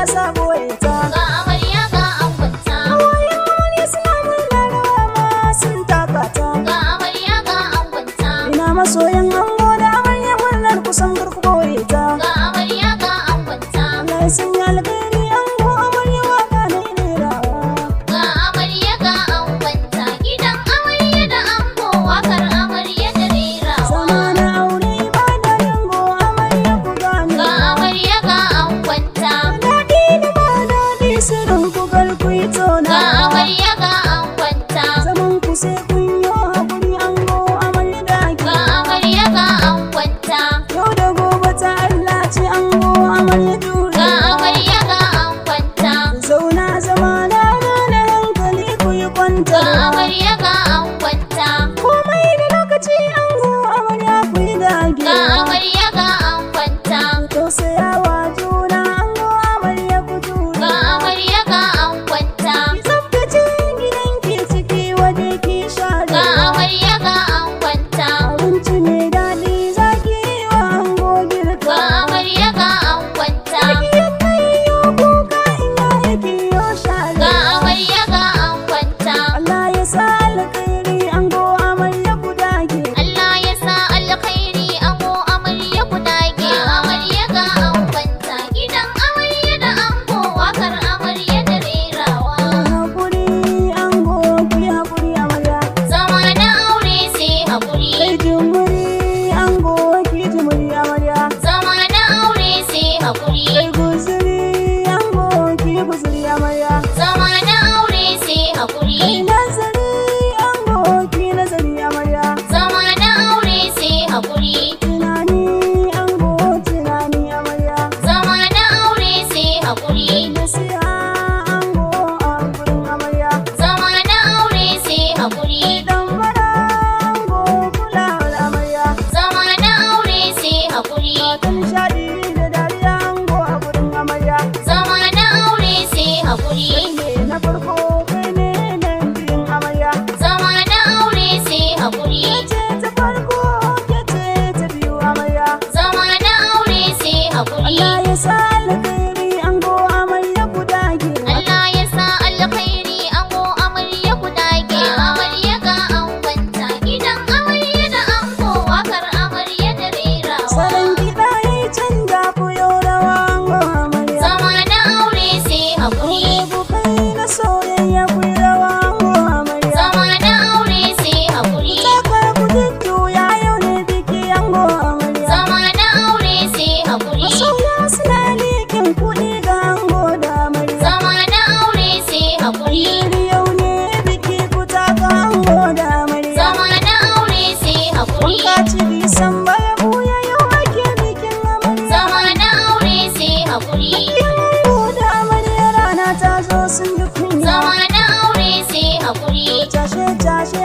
sa boye ta. Ga amarya ga angonta. Hawayen amarya suna murna, rawa ma sun taka ta. Ga amarya ga angonta. Ina masoyan ango da amarya, murnar kusan karku boye ta. Ga amarya ga angonta. Allah ya sanya alkhairi, ango amarya, waka na rerawa. Ga amarya ga angonta. Gidan amarya da ango, wakar amarya da rerawa. Zama na aure ba da ango amarya ku gane. Ga amarya ga angonta. Daɗi da ba daɗi, sirrin ku kar ku yi tona. Ga amarya ga angonta. Zaman ku sai kun yi haƙuri, ango amarya da Ga ke. amarya ga angonta. Yau da gobe ta Allah ce, ango amarya jure. Ga amarya ga angonta. Zauna zama na na hankali, ku yi Ga kwanta. amarya ga angonta. Komai da lokaci, ango amarya, ku yi dage. Ga amarya ga angonta. Tausayawa juna, ango amarya, ku jure. Ga amarya ga angonta. Ki tsaftace gidanki, ciki waje ki share. Ga amarya ga angonta. Abinci mai daɗi zaki yi wa ango girka. Ga amarya ga angonta. Ki yadda yiwo kuka ina yake yo share. Ga amarya ga angonta. Allah ya sa alkhairi, ango amarya, ku dage. Allah ya sa alkhairi, ango amarya, ku dage. Amarya ga angonta. Gidan amarya da ango, wakar amarya da rerawa. Hakuri ango, ku yi hakuri amarya. Zama na aure sai hakuri. Kai jimuri ango, ki jimuri amarya. Zama na aure sai hakuri. Kai guzuri ango, ki guzuri amarya. Zama na aure sai hakuri. Kai nazari ango, ki nazari amarya. Zama na aure sai hakuri. Tunani ango, tunani amarya. Zama na aure sai hakuri. Nasiha ango a gurin amarya. Zama na aure sai hakuri. Dan mara ango, kulawar amarya. Zama na aure sai hakuri. Ta nishaɗi da dariya, ango a gurin amarya. Zama na aure sai hakuri. Kai ne na farko, kai ne na biyun amarya. Zama na aure sai hakuri. Ke ce ta farko, ke ce ta biyu amarya. Zama na aure sai hakuri. Allah ya sa alkhairi, ango amarya, ku dage. Allah ya sa alkhairi, ango amarya, ku dage. Amarya ga angonta. Gidan amarya da ango, wakar amarya da rerawa. Salon kiɗa ya canja, ku yo rawa, ango amarya. Zama na aure sai hakuri. Ku kai na soyayya, ku yi rawa, ango amarya. Zama na aure sai hakuri. Taka ku jujjuya, yau ne biki, ango amarya. Zama na aure sai hakuri. Masoya suna liƙin kuɗi ga ango da amarya. Zama na aure sai hakuri. Alheri, yau ne biki, ku taka, ango da amarya. Zama na aure sai hakuri. Wanka ci Disamba ya buya, yau ake bikin amarya. Zama na aure sai hakuri. Ango da amarya, rana ta zo, sun ji kunya. Zama na aure sai hakuri. Cashe cashe.